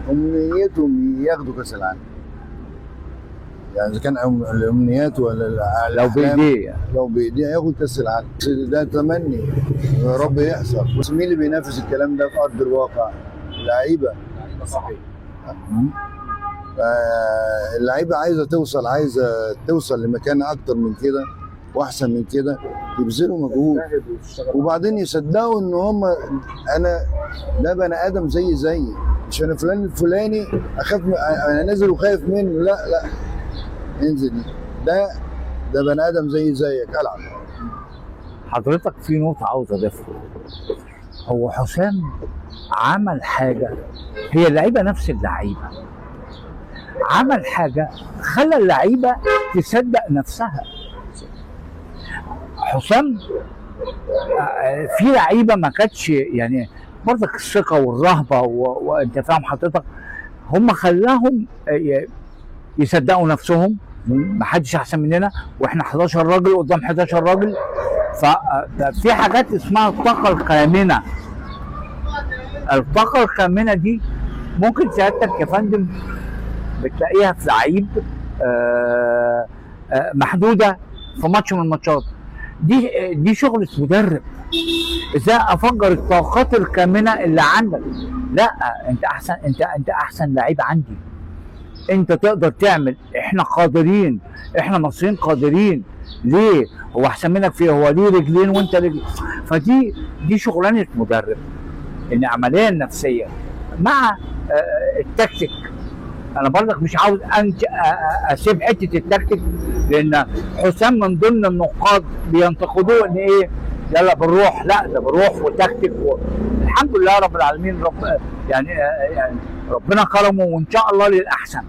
امنيتهم ياخدوا كاس العالم. يعني اذا كان الامنيات ولا لو الأحلام، بايديه. لو بايديه ياخد كاس العالم، ده تمني يا رب يحصل. بس مين اللي بينافس الكلام ده في ارض الواقع؟ اللعيبة. صحيح. اللعيبة عايزه توصل، عايزه توصل لمكان اكتر من كده واحسن من كده، يبذلوا مجهود وبعدين يصدقوا ان هم انا ده بني ادم زي زيي، مش انا فلان الفلاني اخاف انا نازل وخايف منه، لا لا انزل، ده بني ادم زي زيك، العب. حضرتك في نقطة عاوز اضيفها، هو حسام عمل حاجة، هي اللعيبة نفس اللعيبة، عمل حاجة خلى اللعيبة تصدق نفسها. حسام في لعيبة ما كانتش يعني برضك الثقة والرهبة وانت فاهم حضرتك، هم خلاهم يصدقوا نفسهم، ما حدش احسن مننا، واحنا 11 راجل قدام 11 راجل. ففي حاجات اسمها الطاقة الكامنة. الطاقة الكامنة دي ممكن سيادتك يا فندم بتلاقيها في لعيب محدودة في ماتش من الماتشات. دي شغلة مدرب، ازاي افجر الطاقات الكامنة اللي عندك. لا انت احسن، انت احسن لعيب عندي، انت تقدر تعمل، احنا قادرين، احنا مصريين قادرين. ليه؟ هو احسن منك في، هو ليه رجلين وانت رجل. فدي شغلانة مدرب، ان العملية النفسية مع التكتيك. انا برضك مش عاوز اسيب حتة التكتيك، لان حسام من ضمن النقاد بينتقدوه ان ايه، يلا بالروح، لا ده بالروح وتكتيك الحمد لله رب العالمين، رب يعني ربنا كرمه وان شاء الله للاحسن.